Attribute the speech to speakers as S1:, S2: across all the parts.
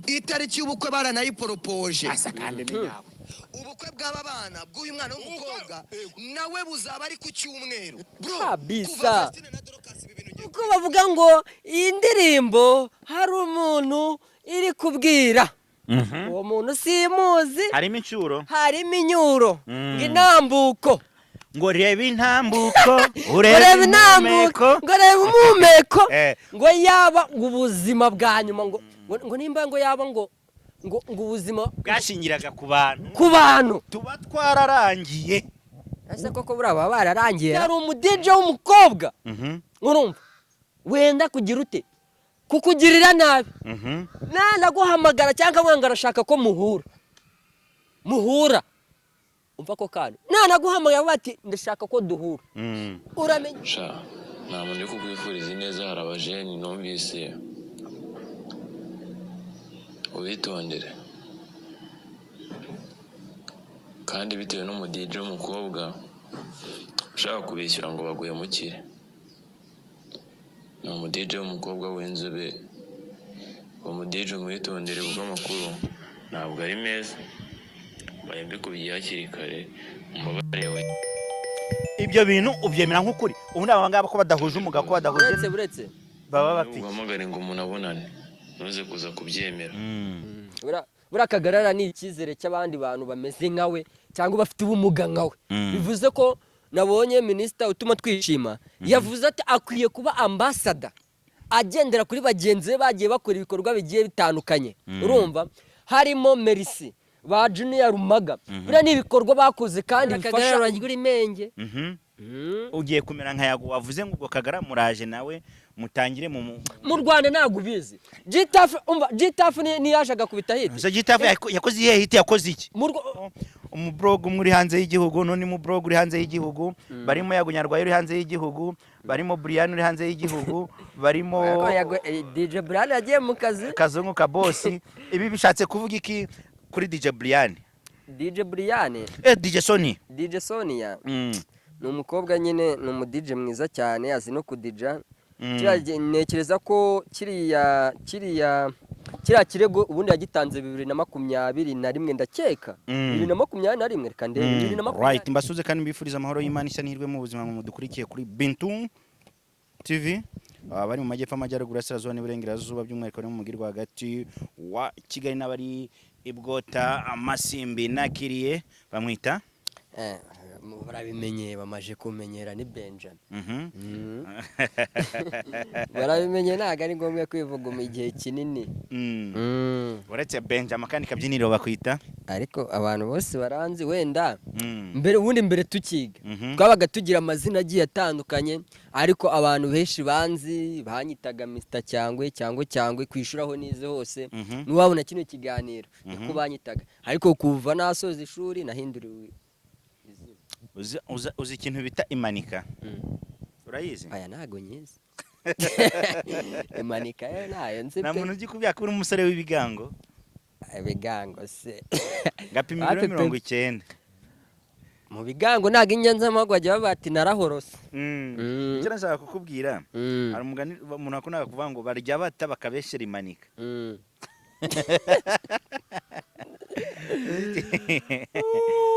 S1: Itariki y'ubukwe baranayiporopoje.
S2: Asa kandi ni nyawe.
S1: Ubukwe bw'aba bana, bw'uyu mwana w'umukobwa nawe, buzaba ari ku cyumweru, bro.
S3: Kabisa.
S1: Kuva Vestine na Dorcas, ibi bintu ngiye
S3: Uko bavuga ngo iyi ndirimbo hari umuntu iri kubwira, uwo muntu simuzi.
S4: Harimo inshuro.
S3: Harimo inyuro. Ngo intambuko.
S4: Ngo reba intambuko.
S3: Ngo
S4: urebe
S3: reba intambuko.
S4: impumeko.
S3: Ngo reba umuhumeko. Ngo yaba ngo ubuzima bwa nyuma, ngo nimba ngo yaba ngo ubuzima
S4: bwashingiraga ku bantu,
S3: ku bantu,
S4: tuba twararangiye.
S3: Ese koko buriya baba bararangiye? Hari umu DJ w'umukobwa, urumva, wenda kugira ute, kukugirira nabi, nanaguhamagara cyangwa wanga arashaka ko muhura. Umva ko kandi nanaguhamagara avuga ati: "Ndashaka ko duhura." Uramenye.
S5: Sha, nta muntu uri kukwifuriza ineza. Hari abajeni numvise, ubitondere. Kandi bitewe n'umu DJ w'umukobwa ushaka kubishyura ngo baguhemukire, ni umu DJ w'umukobwa w'inzobe. Uwo mu DJ umwitondere, kuko amakuru ntabwo ari meza. Mbaye mbikubwiye hakiri kare, umubare we.
S4: Ibyo bintu ubyemera nk'ukuri? Ubundi aba ngaba ko badahuje umugabo, ko badahuje,
S3: Uretse, buretse.
S4: baba bafite iki?
S5: Uguhamagare ngo umuntu abonane, ntuze kuza kubyemera.
S3: Buriya Kagarara ni icyizere cy'abandi bantu bameze nkawe cyangwa bafite ubumuga nkawe. Bivuze ko nabonye minisita utuma twishima yavuze ati akwiye kuba ambassador, agendera kuri bagenzi be bagiye bakora ibikorwa bigiye bitandukanye. Urumva harimo Merisi, ba Junior Rumaga, buriya ni ibikorwa bakoze kandi bifasha. Kagarara imenge.
S4: Ugiye kumera nka Yago wavuze ngo ubwo Kagara muraje nawe mutangire mu
S3: Mu Rwanda ntabwo ubizi. G-Taff, umva, G-Taff niyaje agakubita hit.
S4: Gusa G-Taff yakoze iyihe hit? Yakoze iki?
S3: Mu Rwa-
S4: Umublog umwe uri hanze y'igihugu n'undi mublog uri hanze y'igihugu, barimo Yago Nyarwaya uri hanze y'igihugu, barimo Brian uri hanze y'igihugu, barimo
S3: Ariko DJ Brian yagiye mu kazi.
S4: Kazungu ka Bosi. Ibi bishatse kuvuga iki kuri DJ Brian?
S3: DJ Brian?
S4: DJ Sony.
S3: DJ Sonia ni umukobwa nyine, ni umu DJ mwiza cyane, azi no kudija. Ntekereza ko kiriya kirego ubundi yagitanze 2021, ndakeka. 2021, reka ndebe, 2020.
S4: Right, mbasuze kandi mbifuriza amahoro y'Imana, ishya n'ihirwe mu buzima. Mudukurikiye kuri Bintu TV, bari mu majyepfo, amajyaruguru, y'Iburasirazuba n'Iburengerazuba, by'umwihariko bari mu mujyi rwagati wa Kigali n'abari i Bwota Amasimbi. Nakiriye bamwita
S3: Barabimenye, bamaje kumenyera, ni Benjamin. Barabimenye, ntabwo ari ngombwa kwivuga mu gihe kinini.
S4: Uretse Benjamin, akandi kabyiniro bakwita?
S3: Ariko abantu bose baranzi wenda. Mbere, ubundi mbere tukiga, twabaga tugira amazina agiye atandukanye, ariko abantu benshi banzi banyitaga Mr Cyangwe, cyangwa Cyangwe ku ishuri aho nize hose. N'uwabona kino kiganiro, niko banyitaga. Ariko kuva nasoza ishuri nahinduriwe izina.
S4: Uzi ikintu bita imanika? Urayizi?
S3: Aya ntago nyizi, imanika yo ntayo nzi
S4: Nta
S3: pe.
S4: muntu uzi kubya ko uri umusore w'ibigango.
S3: Ibigango se?
S4: Ngapima
S3: Hafi
S4: ibiro
S3: pe.
S4: 90.
S3: Mu bigango ntabwo inyanzamahanga bajya bavuga ati narahorose.
S4: Icyo nashaka kukubwira, hari umugani umuntu akundaga kuvuga ngo barya bata bakabeshyera imanika.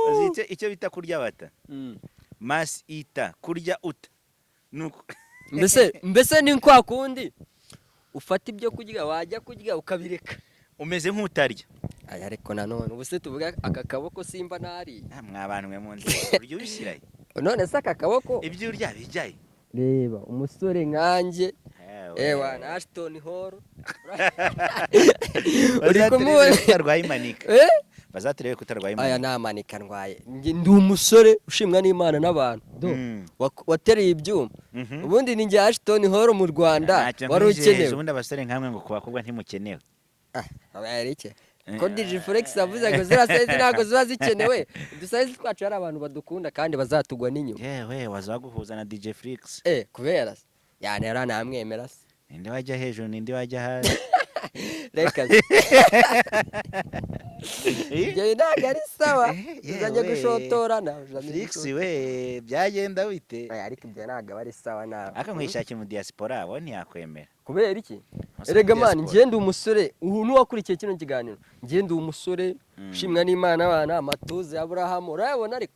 S4: Uzi icyo bita kurya bata? Masi ita kurya uta. Nuko
S3: Mbese ni kwa kundi ufata ibyo kurya, wajya kurya ukabireka.
S4: Umeze nk'utarya.
S3: Aya, ariko nanone ubu se tuvuga aka kaboko simba nariye?
S4: Ah, mwa bantu mwe munzi urya ubishyirayo.
S3: None se aka kaboko?
S4: Ibyo urya bijyayo.
S3: Reba umusore nkanjye.
S4: Ewe.
S3: Ewa na Ashton Hall uri
S4: Bazaturebe
S3: kumubona.
S4: ko utarwaye imanika.
S3: Eh?
S4: Bazaturebe ko utarwaye
S3: Aya
S4: imanika.
S3: nta manika ndwaye. Njye ndi umusore ushimwa n'Imana n'abantu. Do, watereye ibyuma. Ubundi ni njye Ashton Hall mu Rwanda
S4: Ntacyo
S3: wari
S4: nkwijeje,
S3: ukenewe.
S4: Ubundi abasore nkamwe ngo ku bakobwa ntimukenewe.
S3: Ah, abaye iki ko DJ Forex avuze ngo ziriya size ntabwo ziba zikenewe? Udusize twacu hari abantu badukunda kandi bazatugwa n'inyuma.
S4: Yewe, wazaguhuza na DJ Flix.
S3: Eh, kubera se yanera namwemera se?
S4: Ninde wajya hejuru, ninde wajya hasi?
S3: Reka se.
S4: Eh?
S3: Ibyo ntabwo ari sawa. Uzajya
S4: Yewe.
S3: gushotorana, uzajya
S4: Flix
S3: gushotorana.
S4: we, byagenda bite?
S3: Oya, ariko ibyo ntabwo aba ari sawa nawe.
S4: Aka nkwishakira mu diaspora bo ntiyakwemera.
S3: Kubera iki?
S4: Umusore
S3: Erega
S4: muri
S3: man,
S4: diaspora.
S3: njye ndi umusore ubu, n'uwakurikiye kino kiganiro, njye ndi umusore ushimwa n'Imana. Abana amatuza ya Aburahamu urayabona ariko.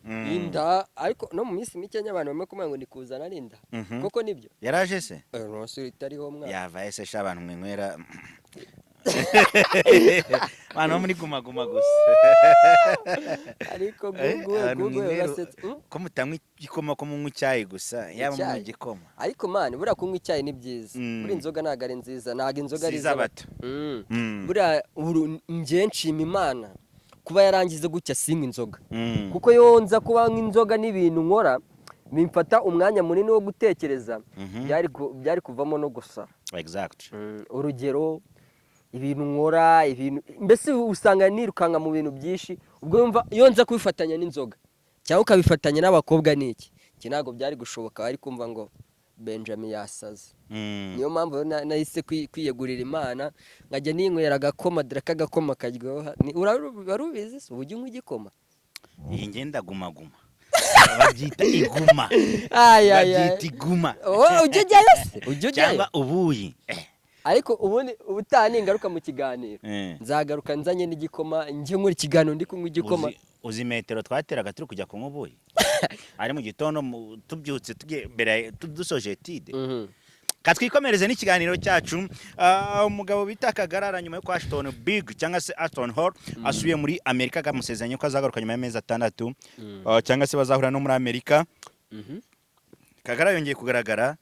S3: Inda ariko no mu minsi mike abantu bamwe kumenya ngo ni kuzana ari inda. Koko nibyo.
S4: Yaraje se?
S3: Umusore itariho mwana.
S4: Yava ese sha? Abantu mwinywera, abantu bo muri Guma Guma gusa.
S3: Ariko
S4: Eh,
S3: Gugu
S4: abantu
S3: Gugu
S4: mwinywera
S3: urasetse.
S4: ko mutanywa igikoma, ko munywa icyayi gusa, yaba munywa
S3: Icyayi.
S4: igikoma.
S3: Ariko man, buriya kunywa icyayi ni byiza. Buriya inzoga ntabwo ari nziza, ntabwo inzoga ari
S4: Si iz'abato.
S3: Buriya njye nshima Imana kuba yarangize gutya sinywa inzoga, kuko iyo nza kuba inzoga n'ibintu nkora bimfata umwanya munini wo gutekereza, byari kuvamo no gusara. Urugero ibintu nkora, ibintu mbese usanga nirukanka mu bintu byinshi. Ubwo yumva iyo nza kubifatanya n'inzoga cyangwa ukabifatanya n'abakobwa n'iki, iki ntabwo byari gushoboka, bari kumva ngo Benjamin yasaze. Niyo mpamvu rero nahise kwiyegurira Imana, nkajya ninywera agakoma, dore ko agakoma karyoha. Wari ubizi se? Ubu ujya unywa igikoma?
S4: Iyi ngenda guma guma, babyita iguma.
S3: Ay, ay, ay.
S4: Babyita iguma.
S3: Oh, ujya ujyayo se? Ujya ujyayo?
S4: Cyangwa ubuyi.
S3: Ariko ubundi ubutaha ningaruka mu kiganiro, nzagaruka nzanye n'igikoma, njye nkora ikiganiro ndi kunywa igikoma.
S4: Uzi metero twateraga turi kujya kunywa ubuyi? Ari mu gitondo, tubyutse tugiye mbere dusoje étude. Katwikomereze n'ikiganiro cyacu. Umugabo bita Kagarara, nyuma yo Ashton Big cyangwa se Ashton Hall asubiye muri Amerika, akamusezeranya ko azagaruka nyuma y'amezi 6, cyangwa se bazahura no muri Amerika, Kagarara yongeye kugaragara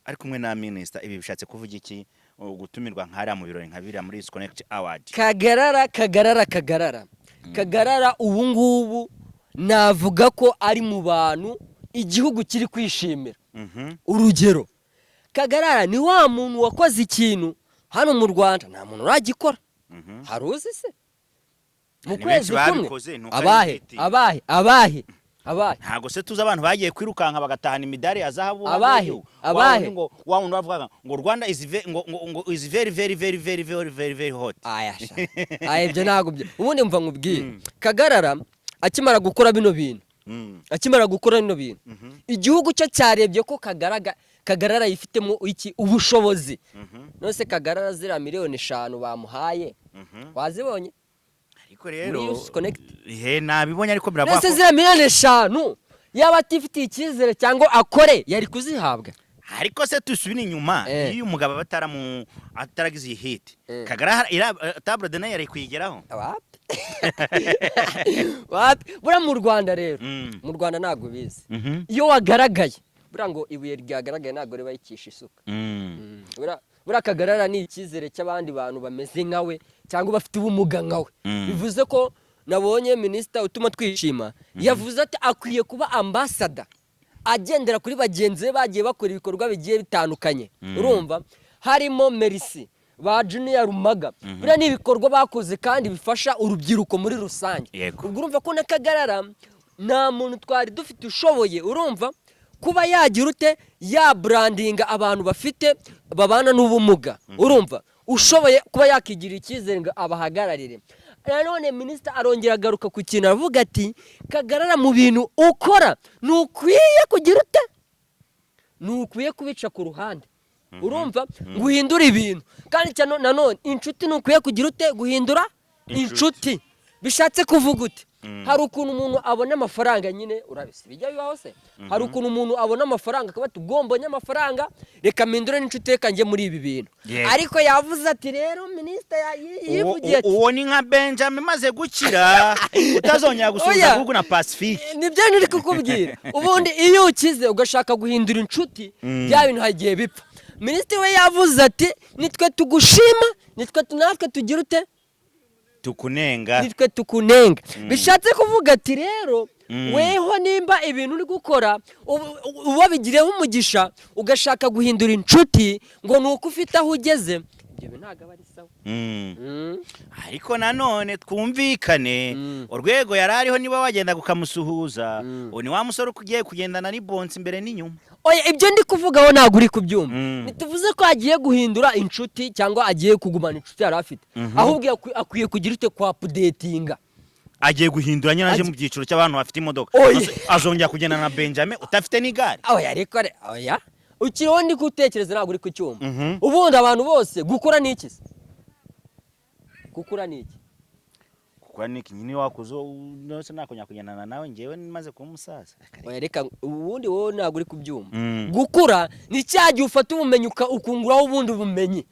S4: ari kumwe na minisita. Ibi bishatse kuvuga iki, gutumirwa nk'hariya mu birori nka biriya muri Youth Connect Award?
S3: Kagarara, Kagarara, Kagarara, Kagarara ubu ngubu navuga ko ari mu bantu igihugu kiri kwishimira. Urugero, Kagarara ni wa muntu wakoze ikintu hano mu Rwanda nta muntu uragikora. Hari uzi se mu
S4: Ni
S3: kwezi
S4: benshi
S3: kumwe?
S4: babikoze, nuko ari
S3: Abahe?
S4: hit.
S3: Abahe, abahe, abahe?
S4: Ntabwo se tuzi abantu bagiye kwirukanka bagatahana imidari ya zahabu hanze
S3: Abahe?
S4: y'igihugu?
S3: Abahe?
S4: Wa wundi ngo, wa wundi bavugaga ngo Rwanda is ngo is very very very very very very very hot.
S3: Aya sha, aya ibyo ntabwo byo. Ubundi mva nkubwire, Kagarara akimara gukora bino bintu, akimara gukora bino bintu, igihugu cye cyarebye ko Kagarara yifitemo iki? Ubushobozi. None se Kagarara ziriya miliyoni 5 bamuhaye, wazibonye?
S4: Ariko rero
S3: Muri Youth Connect.
S4: He, nabibonye, ariko biravuga
S3: None se
S4: ko
S3: ziriya miliyoni 5 yaba atifitiye icyizere cyangwa akore, yari kuzihabwa?
S4: Ariko se tusubire inyuma, iyo umugabo aba ataragize iyi hit, Kagarara ira table d'honneur yari kuyigeraho?
S3: Wapi, wapi. Buriya mu Rwanda rero, mu Rwanda ntabwo bizi. Iyo wagaragaye, buriya ngo ibuye ryagaragaye ntabwo riba rikisha isuka. Buriya Kagarara ni icyizere cy'abandi bantu bameze nkawe cyangwa bafite ubumuga nkawe. Bivuze ko nabonye minisita utuma twishima yavuze ati akwiye kuba ambassador, agendera kuri bagenzi be bagiye bakora ibikorwa bigiye bitandukanye. Urumva harimo Merisi, ba Junior Rumaga, buriya ni ibikorwa bakoze kandi bifasha urubyiruko muri rusange. Ubwo urumva ko na Kagarara nta muntu twari dufite ushoboye, urumva, kuba yagira ute, yabrandinga abantu bafite babana n'ubumuga, urumva, ushoboye kuba yakigirira icyizere ngo abahagararire. Nanone minisita arongera agaruka ku kintu, aravuga ati Kagarara, mu bintu ukora ntukwiye kugira ute, ntukwiye kubica ku ruhande, urumva, ngo uhindure ibintu. Kandi cyane nanone inshuti, ntukwiye kugira ute, guhindura inshuti. Bishatse kuvuga ute? Hari ukuntu umuntu abona amafaranga nyine, urabisi bijya bibaho se, hari ukuntu umuntu abona amafaranga akaba ati ubwo mbonye amafaranga reka mpindure n'inshuti, reka njye muri ibi bintu. Ariko yavuze ati rero minisita yivugiye ati
S4: Uwo ni nka Benjamin maze gukira utazongera gusuhuza
S3: Oya.
S4: Google na Pacifique.
S3: Nibyo nuri kukubwira. Ubundi iyo ukize ugashaka guhindura inshuti, bya bintu hagiye bipfa. Minisitiri we yavuze ati nitwe tugushima, nitwe natwe tugira ute?
S4: Tukunenga.
S3: Nitwe tukunenga. Bishatse kuvuga ati rero weho nimba ibintu uri gukora wabigireho umugisha, ugashaka guhindura inshuti ngo ni uko ufite aho ugeze, ibyo bintu ntabwo aba ari sawa.
S4: Ariko nanone twumvikane, urwego yari ariho, niba wagenda ukamusuhuza, uwo ni wa musore ugiye kugendana n'ibonsi imbere n'inyuma.
S3: Oya, ibyo ndi kuvugaho ntabwo uri kubyumva. Ntituvuze ko agiye guhindura inshuti cyangwa agiye kugumana inshuti yari afite, ahubwo akwiye kugira ute, kwa updatinga.
S4: Agiye guhindura nyine, aje mu byiciro cy'abantu bafite imodoka.
S3: Oya.
S4: Azongera kugendana na Benjamin udafite n'igare?
S3: Oya, ariko oya. Ukiriho, ndi gutekereza, ntabwo uri kucyumva. Ubundi abantu bose, gukura ni iki se? Gukura ni iki?
S4: Kuko ni iki nyine wakuze nose nakonya kugendana nawe, njyewe maze kuba umusaza.
S3: Oya, reka, ubundi wowe ntabwo uri kubyumva. Gukura ni cya gihe ufata ubumenyi ukunguraho ubundi bumenyi,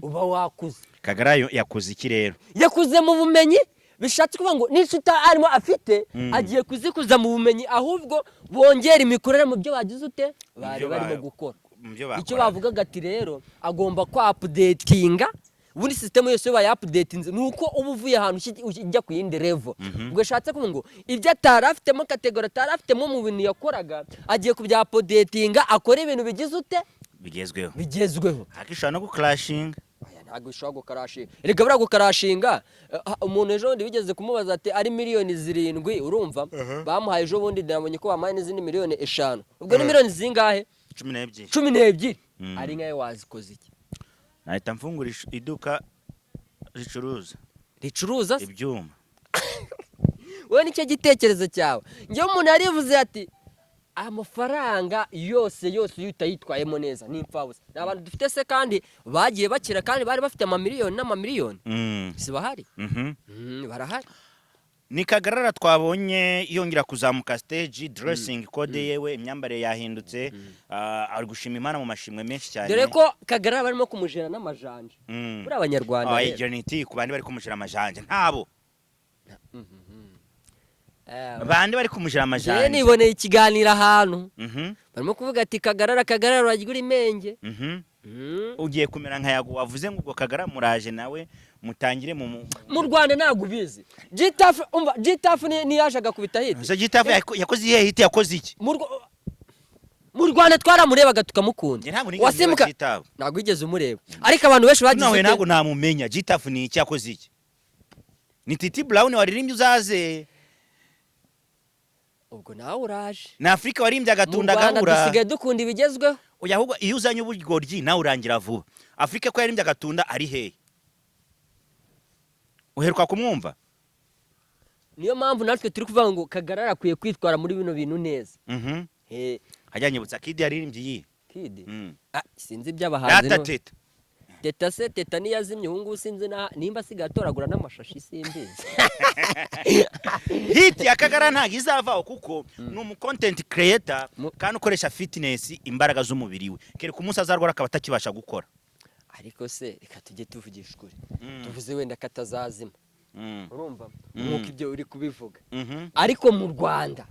S3: uba wakuze.
S4: Kagara yakoze iki rero?
S3: Yakuze mu bumenyi, bishatse kuvuga ngo n'inshuti arimo afite agiye kuzikuza mu bumenyi, ahubwo bongera imikorere mu byo bagize ute, bari
S4: byo
S3: barimo gukora.
S4: Mu byo
S3: Icyo
S4: bakoraga.
S3: bavugaga ati rero agomba kwa updatinga. Ubundi sisitemu yose iyo bayaupdatinze ni uko uba uvuye ahantu ujya ku yindi level. Ubwo ashatse kuvuga ngo ibyo atari afitemo, category atari afitemo mu bintu yakoraga, agiye kubyaupdatinga, akora ibintu bigize ute?
S4: Bigezweho.
S3: Bigezweho.
S4: Ariko ishobora no gucrashinga.
S3: Aya, ntabwo bishobora gucrashinga. Reka, buriya gucrashinga, umuntu ejo bundi bigeze kumubaza ati ari miliyoni 7, urumva bamuhaye ejo bundi, nabonye ko bamuhaye n'izindi miliyoni 5, ubwo ni miliyoni zingahe?
S4: 12.
S3: 12. Ari nkayo wazikoze iki?
S4: Nahita mfungura iduka ricuruza
S3: Ricuruza se?
S4: ibyuma.
S3: Wowe nicyo gitekerezo cyawe. Njyewe umuntu yarivuze ati amafaranga yose yose iyo utayitwayemo neza ni imfabusa. Ni abantu dufite se kandi bagiye bakira kandi bari bafite amamiliyoni n'amamiliyoni? Si bahari?
S4: Mhm.
S3: Barahari.
S4: Ni Kagarara twabonye yongera kuzamuka stage, dressing code yewe, imyambarire yahindutse, ari gushima Imana mu mashimwe menshi cyane.
S3: Dore ko Kagarara barimo kumujera n'amajanja. Buriya Abanyarwanda
S4: Ah,
S3: rero
S4: iryo ni itiku. Bandi bari kumushira amajanja ntabo. Bandi bari kumushira
S3: Njyewe
S4: amajanja.
S3: niboneye ikiganiro ahantu barimo kuvuga ati Kagarara, Kagarara urajya uri menge.
S4: Ugiye kumera nka Yago wavuze ngo ubwo Kagara muraje nawe mutangire mu
S3: Mu Rwanda ntabwo ubizi. Gitafu, umva, Gitafu niyaje agakubita hit.
S4: Ese Gitafu yakoze iyihe hit? Yakoze iki?
S3: Mu Rwanda twaramurebaga tukamukunda.
S4: Njye ntabwo nigeze
S3: Wasimuka
S4: ndeba Gitafu.
S3: Ntabwo wigeze umureba, ariko abantu benshi bagize
S4: Nawe ntabwo namumenya. Gitafu ni iki? Yakoze iki? Ni Titi Brown waririmbye uzaze?
S3: Ubwo nawe uraje.
S4: Ni Afrika waririmbye
S3: Mu
S4: agatunda
S3: Rwanda
S4: gahura.
S3: dusigaye dukunda ibigezweho.
S4: Oya, ahubwo iyo uzanye ubugoryi nawe urangira vuba. Afrika ko yaririmbye agatunda, ari hehe? Uheruka kumwumva?
S3: Niyo mpamvu natwe turi kuvuga ngo Kagarara akwiye kwitwara muri bino bintu neza.
S4: Hajya nyibutsa Kid yaririmbye iyi.
S3: Kid? Ah, sinzi iby'abahanzi.
S4: Rata Teta.
S3: Teta se? Teta niyazimye ubu ngubu, sinzi nimba asigaye atoragura n'amashashi, simbizi.
S4: Hit ya Kagara ntabwo izavaho kuko ni umu content creator kandi ukoresha fitness, imbaraga z'umubiri we, kereka umunsi azarwara akaba atakibasha gukora.
S3: Ariko se reka tujye tuvugisha ukuri, tuvuze wenda ko atazazima, urumva, nk'uko ibyo uri kubivuga, ariko mu Rwanda,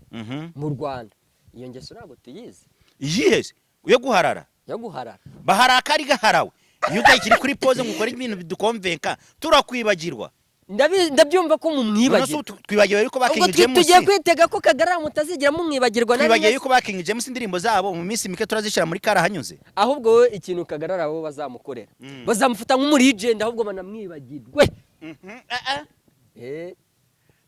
S3: mu Rwanda iyo ngeso ntabwo tuyizi.
S4: Iyihe se? Yo guharara?
S3: Yo guharara.
S4: Bahara akari gaharawe. Iyo utakiri kuri pose ngo ukore ibintu bidukonvenka, turakwibagirwa.
S3: Ndabyumva ko
S4: None se
S3: mumwibagirwa.
S4: ubu twibagiwe yuko ba
S3: Ubwo
S4: King James
S3: tugiye kwitega ko Kagarara mutazigera mumwibagirwa na
S4: twibagiwe
S3: rimwe?
S4: yuko ba King James indirimbo zabo mu minsi mike turazishyira muri karahanyuze?
S3: Ahubwo wowe ikintu Kagarara bo bazamukorera, bazamufata nk'umulegend, ahubwo banamwibagirwe.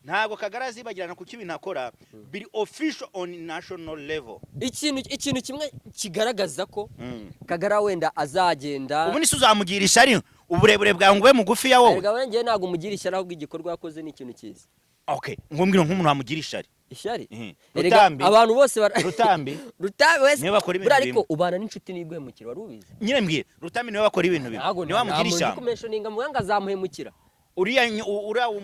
S4: Ntabwo Kagara azibagirana kuko ibintu akora biri official on national level.
S3: Ikintu kimwe kigaragaza ko Kagara wenda azagenda.
S4: Ubu nise uzamugira ishyari uburebure bwawe ngo ube mugufi ya wowe?
S3: Erega we, njyewe ntabwo umugira ishyari, ahubwo igikorwa yakoze ni ikintu cyiza.
S4: Okay, ngo mbwira nk'umuntu wamugira ishyari.
S3: Ishyari? Erega
S4: Rutambi.
S3: abantu bose
S4: Rutambi.
S3: Rutambi wese.
S4: Niwe bakora ibintu
S3: Buriya ariko
S4: bimwe.
S3: ubana n'inshuti n'iguhemukira, wari ubizi?
S4: Nyine mbwira Rutambi, niwe bakora ibintu bimwe.
S3: Ntabwo
S4: Niwe wamugira
S3: nta muntu
S4: ishyamba?
S3: Kumentioninga mu ngo azamuhemukira.
S4: Uriya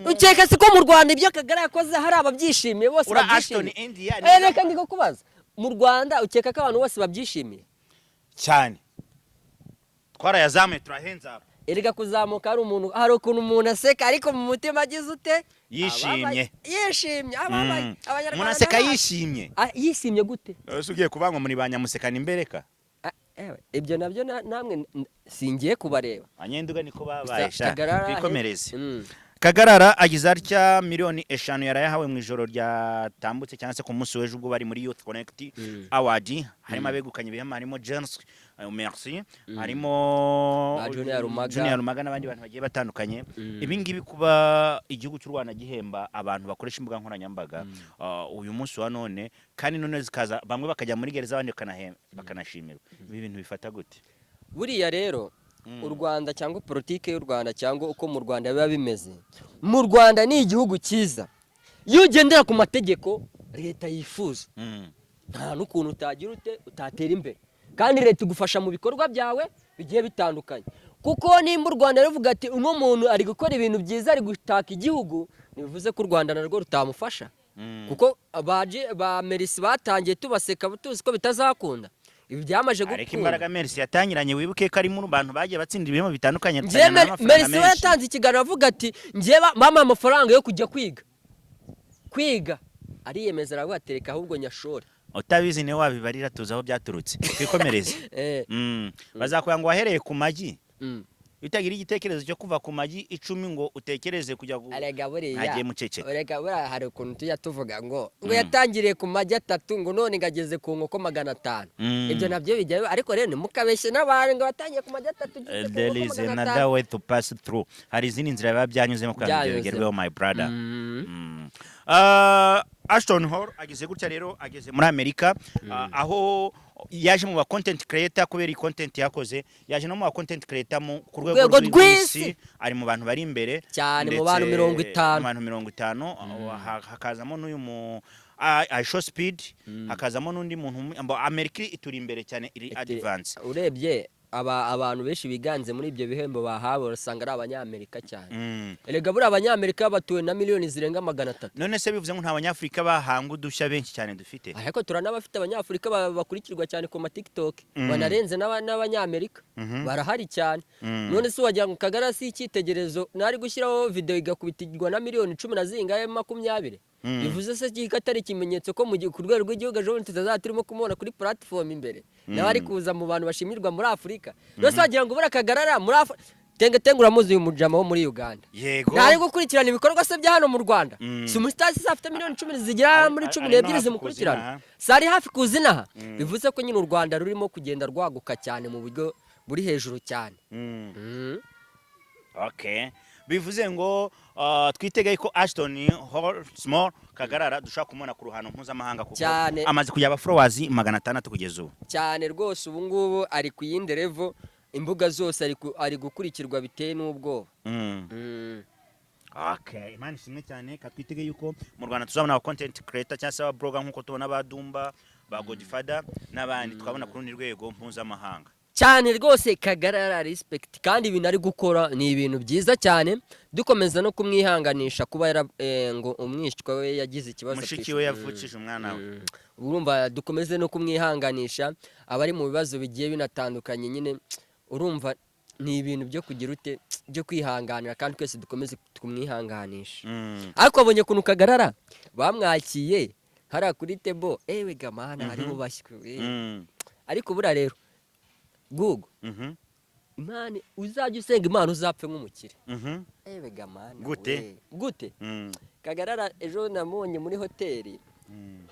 S3: Ukeka se ko mu Rwanda ibyo Kagara yakoze hari ababyishimiye bose?
S4: Uriya
S3: Babyishimiye.
S4: Ashton India
S3: Reka ndi kukubaza, mu Rwanda ukeka ko abantu bose babyishimiye?
S4: Cyane, twarayazamuye, turahenza.
S3: Erega kuzamuka hari umuntu, hari ukuntu umuntu aseka ariko mu mutima agize ute?
S4: Yishimye.
S3: Yishimye, ababaye. Abanyarwanda
S4: Umuntu aseka
S3: n'abacu.
S4: yishimye.
S3: Ah, yishimye gute?
S4: Ese ugiye kuvuga ngo muri ba nyamusekana imbereka?
S3: Ah, ewe, ibyo nabyo namwe singiye kubareba.
S4: Abanyenduga niko babaye.
S3: Gusa
S4: Sha
S3: Kagarara
S4: twikomereze. Kagarara agize atya, miliyoni 5 yarayahawe mu ijoro ryatambutse cyangwa se ku munsi w'ejo, ubwo bari muri Youth Connect Award. Harimo abegukanye ibihembo, harimo James Merci, harimo
S3: Ba Junior Rumaga.
S4: Junior Rumaga n'abandi bantu bagiye batandukanye. Ibi ngibi, kuba igihugu cy'u Rwanda gihemba abantu bakoresha imbuga nkoranyambaga uyu munsi wa none, kandi none zikaza bamwe bakajya muri gereza, abandi bakanashimirwa, ibi bintu bifata gute?
S3: Buriya rero u Rwanda cyangwa politike y'u Rwanda cyangwa uko mu Rwanda biba bimeze, mu Rwanda ni igihugu cyiza iyo ugendera ku mategeko leta yifuza, nta n'ukuntu utagira ute utatera imbere. Kandi leta igufasha mu bikorwa byawe bigiye bitandukanye, kuko nimba u Rwanda ruvuga ati uno muntu ari gukora ibintu byiza, ari gutaka igihugu, ntibivuze ko u Rwanda narwo rutamufasha, kuko ba Merisi batangiye tubaseka, tuzi ko bitazakunda. Ibi byamaje
S4: Ariko
S3: gukunda.
S4: imbaraga Merisi yatangiranye, wibuke ko ari mu bantu bagiye batsinda ibihembo bitandukanye,
S3: Njye
S4: atangirana n'amafaranga
S3: Merisi we
S4: menshi.
S3: yatanze ikiganiro avuga ati njye bampaye amafaranga yo kujya kwiga, ariyemeza aravuga ati reka ahubwo nyashore.
S4: Utabizi niwe wabibarira, tuzi aho byaturutse, twikomereze. Bazakubwira ngo wahereye ku magi. Iyo utagira igitekerezo cyo kuva ku magi 10 ngo utekereze kujya
S3: Erega buriya
S4: Ntagiye muceceka.
S3: Erega buriya hari ukuntu tujya tuvuga ngo yatangiriye ku magi 3, ngo none ngo ageze ku nkoko 500. Ibyo nabyo bijya biba, ariko rero ntimukabeshye n'abantu ngo watangiye ku magi 3 ugeze ku
S4: There
S3: nkoko
S4: is
S3: 500.
S4: another way to pass through. Hari izindi nzira biba byanyuzemo kugira ngo ibyo
S3: Byanyuzemo.
S4: bigerweho, my brother. Ashton Hall ageze gutya rero, ageze muri Amerika, aho yaje mu ba content creator kubera iyi content yakoze, yaje no mu ba content creator ku rwego
S3: Rwego
S4: rw'isi,
S3: rw'isi.
S4: ari mu bantu bari imbere
S3: Cyane, mu
S4: ndetse
S3: bantu 50.
S4: mu bantu 50, hakazamo n'uyu mu Ishow Speed, hakazamo n'undi muntu umwe. Amerika ituri imbere cyane, iri advance.
S3: Urebye abantu benshi biganze muri ibyo bihembo bahawe, urasanga ari Abanyamerika cyane. Erega buriya Abanyamerika batuwe na miliyoni zirenga 300.
S4: None se bivuze ngo nta Banyafurika bahanga udushya benshi cyane dufite?
S3: Ariko turanabafite Abanyafurika bakurikirwa cyane ku ma TikTok, banarenze n'Abanyamerika barahari cyane. None se wagira ngo Kagara si icyitegererezo? Nari gushyiraho video igakubitirwa na miliyoni 10 na zingahe, 20. Bivuze se ko atari ikimenyetso ko mu gihe ku rwego rw'igihugu ejo bundi tutazaba turimo kumubona kuri platform imbere, nawe ari kuza mu bantu bashimirwa muri Afurika? None se wagira ngo buriya Kagarara muri Afurika, Tenge Tenge, uramuzi uyu mujama wo muri Uganda,
S4: Yego.
S3: ntari gukurikirana ibikorwa se bya hano mu Rwanda? Si umusitari se afite miliyoni 10 zigera muri cumi
S4: ari no
S3: n'ebyiri
S4: hafi
S3: zimukurikirana?
S4: kuza inaha.
S3: Si ari hafi kuza inaha? Bivuze ko nyine u Rwanda rurimo kugenda rwaguka cyane mu buryo buri hejuru cyane.
S4: Okay. Bivuze ngo twitege ko Ashton Hall Small Kagarara dushobora kumubona ku ruhando mpuzamahanga, kuko
S3: Cyane.
S4: amaze kujya aba followers 600 kugeza ubu.
S3: Cyane rwose, ubu ngubu ari ku yindi level, imbuga zose ari gukurikirwa biteye n'ubwoba.
S4: Okay, Imana ishimwe cyane. Katwitege yuko mu Rwanda tuzabona aba content creator cyangwa se aba blogger nkuko tubona ba Dumba, ba Godfather n'abandi, twabona ku rundi rwego mpuzamahanga.
S3: Cyane rwose, Kagarara respect, kandi ibintu ari gukora ni ibintu byiza cyane. Dukomeza no kumwihanganisha kuba yara ngo umwishywa we yagize ikibazo
S4: Mushiki we yavukije umwana we.
S3: Urumva dukomeze no kumwihanganisha, abari mu bibazo bigiye binatandukanye nyine, urumva ni ibintu byo kugira ute, byo kwihanganira, kandi twese dukomeze kumwihanganisha. Ariko wabonye ukuntu Kagarara bamwakiye hariya kuri table? Ewe gamana, hariho bashywe. Ariko buriya rero Gugu, Imana, uzajya usenga Imana uzapfe nk'umukire. Ewe gamana.
S4: Gute?
S3: We. Gute? Kagarara ejo namubonye muri hoteli,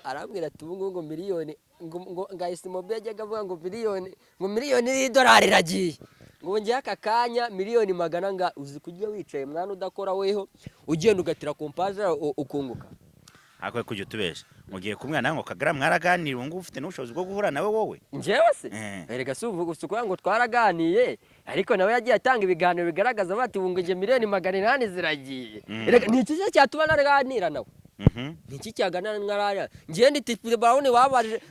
S3: arambwira ati ubu ngubu ngo miliyoni ngo ngahise yajyaga avuga ngo miliyoni, ngo miliyoni y'idolari iragiye, ngo ngiye aka kanya miliyoni magana nga uzi kujya wicaye mwana udakora, weho ugenda ugatira ku mpaje ukunguka.
S4: Ariko kujya utubesha, mugiye kumwe nawe ngo Kagara mwaraganira, ubu ngubu ufite n'ubushobozi bwo guhura nawe wowe?
S3: Njyewe se?
S4: Eh.
S3: Erega si uvuga, si ukuvuga ngo twaraganiye, ariko nawe yagiye atanga ibiganiro bigaragaza bati ubu ngo njye miliyoni 800 ziragiye. Erega ni iki se cyatuma naraganira nawe? Ni iki cyaganira nkaraya njyewe ndi Titi Brown?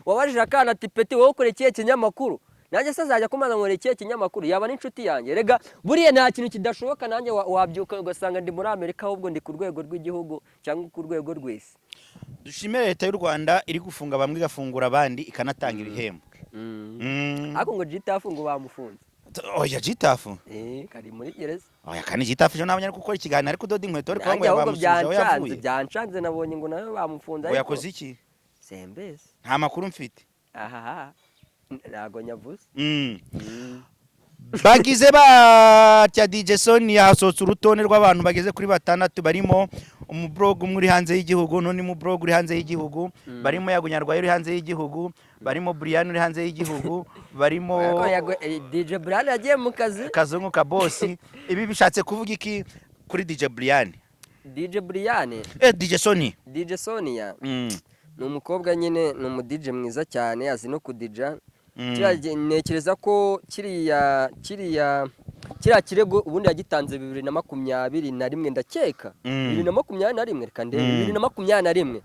S3: Wabajije akana ati peti, wowe ukora ikihe kinyamakuru? Nanjye se azajya kumaza ngo ikihe kinyamakuru, yaba n'inshuti yanjye. Rega buriya nta kintu kidashoboka, nanjye wabyuka ugasanga ndi muri Amerika, ahubwo ndi ku rwego rw'igihugu cyangwa ku rwego rw'isi.
S4: Dushimire leta y'u Rwanda iri gufunga bamwe igafungura abandi, ikanatanga ibihembo.
S3: Ariko ngo Gitafu ngo bamufunze.
S4: Oya, Gitafu?
S3: Eh, kari muri gereza.
S4: Oya, kandi Gitafu ejo nabonye ari gukora ikiganiro, ariko udoda inkweto, ariko ngo
S3: Nanjye ahubwo
S4: bamusubije aho
S3: byancanze.
S4: yavuye.
S3: Byancanze, nabonye ngo nawe bamufunze.
S4: Ngo
S3: Ariko
S4: yakoze iki?
S3: Sembese.
S4: Nta makuru mfite.
S3: Ahaha, ntago nyavuze.
S4: Bagize batya, DJ Soni yasohotse urutonde rw'abantu bageze kuri batandatu, barimo umublog umwe uri hanze y'igihugu n'undi mublog uri hanze y'igihugu, barimo Yagunyarwayo uri hanze y'igihugu, barimo Brian uri hanze y'igihugu, barimo
S3: Ariko DJ Brian yagiye mu kazi.
S4: Kazungu ka bosi. Ibi bishatse kuvuga iki kuri DJ Brian?
S3: DJ Brian?
S4: DJ Soni.
S3: DJ Sonia ni umukobwa nyine, ni umu DJ mwiza cyane, azi no kudija. Ntekereza ko kiriya kirego ubundi yagitanze 2021, ndakeka. 2021, reka ndebe. 2021.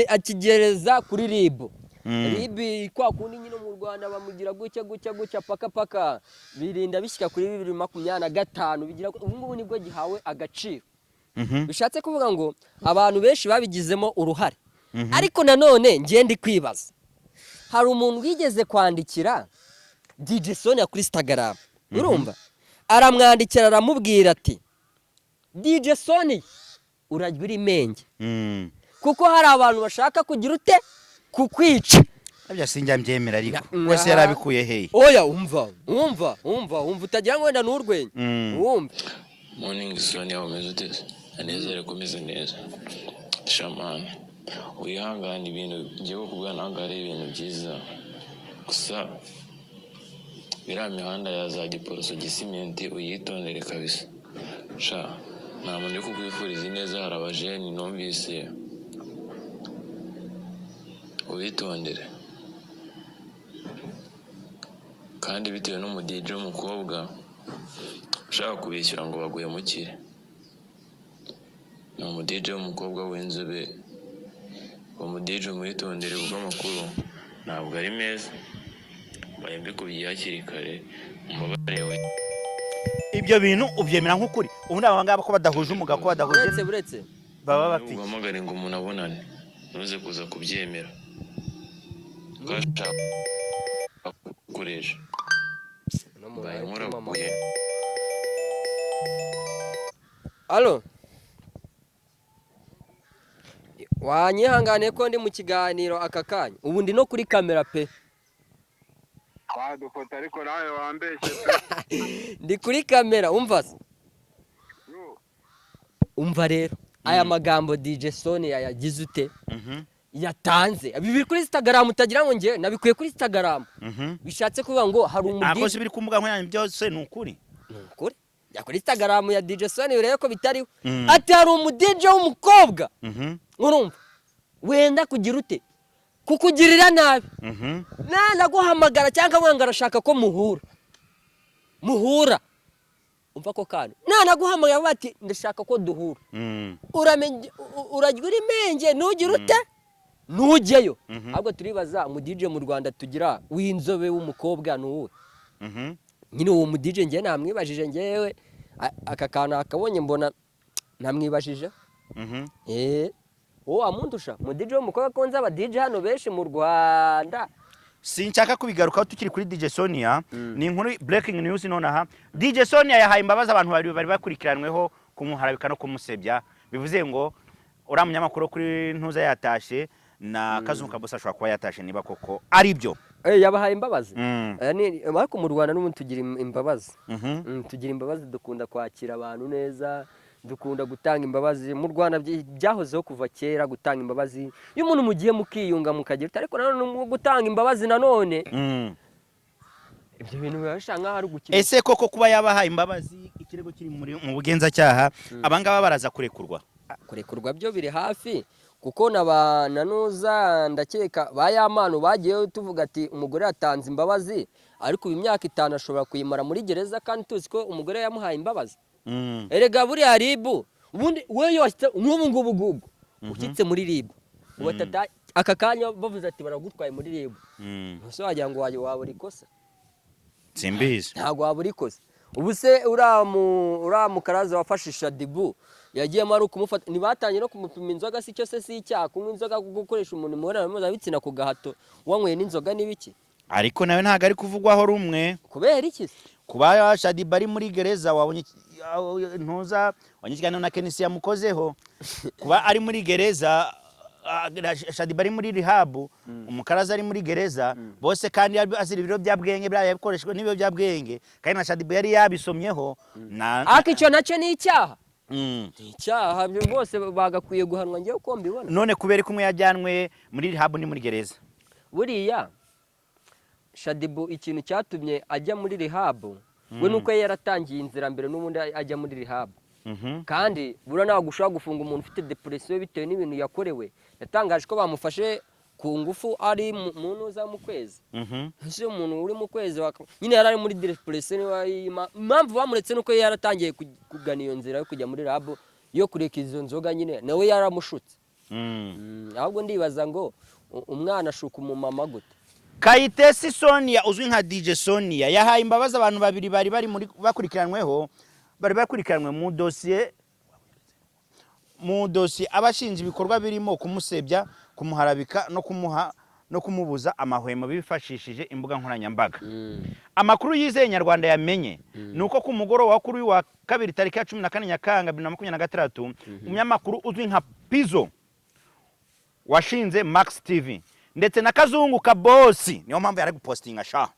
S3: Akigereza kuri RIB. RIB kwa kundi nyine mu Rwanda bamugira gutya gutya gutya, paka paka birinda bishyika kuri 2025, bigira ubu ngubu nibwo gihawe agaciro. Bishatse kuvuga ngo abantu benshi babigizemo uruhare. Ariko nanone ngiye ndi kwibaza, hari umuntu wigeze kwandikira DJ Sonia kuri Instagram, urumva, aramwandikira aramubwira ati: "DJ Sonia, urajya uri menge kuko hari abantu bashaka kugira ute? Kukwica."
S4: Nabyo sinjya mbyemera, ariko wese yarabikuye hehe?
S3: Oya, umva, umva, umva, umva, utagira ngo wenda ni urwenya. Wumva.
S5: Morning Sonia, umeze ute? Anezere ko umeze neza. Shamani, wihangane, ibintu ngiye kukubwira ntabwo ari ibintu byiza. Gusa iriya mihanda ya za Giporoso, Gisimenti, uyitondere kabisa. Sha, nta muntu uri kukwifuriza ineza, hari abajeni numvise, ubitondere. Kandi bitewe n'umu DJ w'umukobwa ushaka kubishyura ngo baguhemukire, ni umu DJ w'umukobwa w'inzobe. Uwo mu DJ umwitondere kuko amakuru ntabwo ari meza. Mbaye mbikubwiye hakiri kare, umbabarire we.
S4: Ibyo bintu ubyemera nk'ukuri? Ubundi aba ngaba ko badahuje umugabo, ko badahuje
S3: Uretse, buretse.
S4: baba bafite iki?
S5: Uguhamagare ngo umuntu abonane, ntuze kuza kubyemera ko ashaka gukoresha.
S3: Uno muntu
S5: Mbaye
S3: ari
S5: nkurabuye.
S3: kumamagara. Allo, wanyihanganiye ko ndi mu kiganiro aka kanya, ubu ndi no kuri kamera pe.
S2: Wadufata, ariko nawe wambeshye pe.
S3: Ndi kuri kamera, umva se.
S2: Yo.
S3: Umva rero aya magambo DJ Sonia yagize ute? Yatanze ibi biri kuri Instagram, utagira ngo njye nabikuye kuri Instagram. Bishatse kuvuga ngo hari
S4: Akoze
S3: umudije
S4: biri ku mbuga nkoranyambaga byose ni ukuri?
S3: Ni ukuri, jya kuri Instagram ya DJ Sonia urebe ko bitariho. Ati hari umu DJ w'umukobwa, urumva, wenda kugira ute? Kukugirira nabi. Nanaguhamagara cyangwa avuga ngo arashaka ko muhura, muhura, umva ko kandi nanaguhamagara avuga ati: "Ndashaka ko duhura," uramenye urajya uri menge, ntugire ute? Ntujyeyo. Ahubwo turibaza, umu DJ mu Rwanda tugira w'inzobe w'umukobwa ni uwuhe? Nyine uwo mu DJ njye namwibajije njyewe, aka kantu akabonye mbona namwibajije. Wowe wamundusha mu DJ w'umukobwa, ko nzi aba DJ hano benshi mu Rwanda?
S4: Sinshaka kubigarukaho tukiri kuri DJ Sonia. Ni inkuru breaking news nonaha: DJ Sonia yahaye imbabazi abantu babiri bari bakurikiranweho kumuharabika no kumusebya. Bivuze ngo uriya munyamakuru wo kuri Ntuza yatashe, na Kazungu Kabosi ashobora kuba yatashe, niba koko ari byo.
S3: Yabahaye imbabazi. Ariko mu Rwanda n'ubundi tugira imbabazi. Tugira imbabazi, dukunda kwakira abantu neza, dukunda gutanga imbabazi. Mu Rwanda byahozeho kuva kera gutanga imbabazi, iyo umuntu mugiye mukiyunga mukagira uti, ariko nanone mu gutanga imbabazi nanone ibyo bintu biba bisa nkaho ari ugukina.
S4: Ese koko kuba yabahaye imbabazi, ikirego kiri mu bugenzacyaha, abangaba baraza kurekurwa?
S3: Kurekurwa byo biri hafi, kuko na ba nanuza ndakeka ba Yamano bagiyeyo tuvuga ati umugore yatanze imbabazi, ariko ubu imyaka 5 ashobora kuyimara muri gereza, kandi tuzi ko umugore yamuhaye imbabazi. Erega buriya RIB, ubundi wowe washyitse nk'ubu ngubu ngubu ushyitse muri RIB, ubu aka kanya bavuze ati baragutwaye muri RIB, ntuse wagira ngo wabura ikosa?
S4: Simbizi.
S3: Ntabwo wabura ikosa. Ubu se uriya mukaraza wafashe Shaddyboo yagiyemo ari ukumufata, ntibatangiye no kumupima inzoga? Si cyo se si icyaha kunywa inzoga, gukoresha umuntu imibonano mpuzabitsina ku gahato wanyweye n'inzoga n'ibiki?
S4: Ariko nawe ntabwo ari kuvugwaho rumwe.
S3: Kubera iki se?
S4: Kuba Shaddyboo ari muri gereza, wabonye Ntuza, wabonye ikiganiro na Kenisi yamukozeho, kuba ari muri gereza, Shaddyboo ari muri rehab, umukaraza ari muri gereza, bose kandi azira ibiyobyabwenge, biriya bikoreshwa n'ibiyobyabwenge, kandi na Shaddyboo yari yabisomyeho na
S3: Ariko icyo nacyo ni icyaha. Ni icyaha, bose bagakwiye guhanwa, ngewe uko mbibona.
S4: None kubera ko umwe yajyanwe muri rehab ni muri gereza?
S3: Buriya Shaddyboo ikintu cyatumye ajya muri rehab we nuko yari yaratangiye inzira mbere n'ubundi ajya muri rehab. Kandi buriya ntabwo ushobora gufunga umuntu ufite depression bitewe n'ibintu yakorewe. Yatangaje ko bamufashe ku ngufu ari mu ntuza, mu kwezi. Ese umuntu uri mu kwezi nyine yari ari muri depression, niba impamvu bamuretse nuko yari yaratangiye kugana iyo nzira yo kujya muri rehab, yo kureka izo nzoga, nyine nawe yaramushutse. Ahubwo ndibaza ngo Umwana ashuka umumama gute?
S4: Kayitesi Sonia uzwi nka DJ Sonia yahaye imbabazi abantu babiri bari bari muri bakurikiranweho, bari bakurikiranwe mu dosiye abashinja ibikorwa birimo kumusebya, kumuharabika no kumubuza amahwemo bifashishije imbuga nkoranyambaga. Amakuru yizeye Nyarwanda yamenye ni uko ku mugoroba kuri uyu wa kabiri, tariki ya 14 Nyakanga 2026, umunyamakuru uzwi nka Pizo washinze Max TV ndetse na Kazungu Kabosi, niyo mpamvu yari gupostinga sha,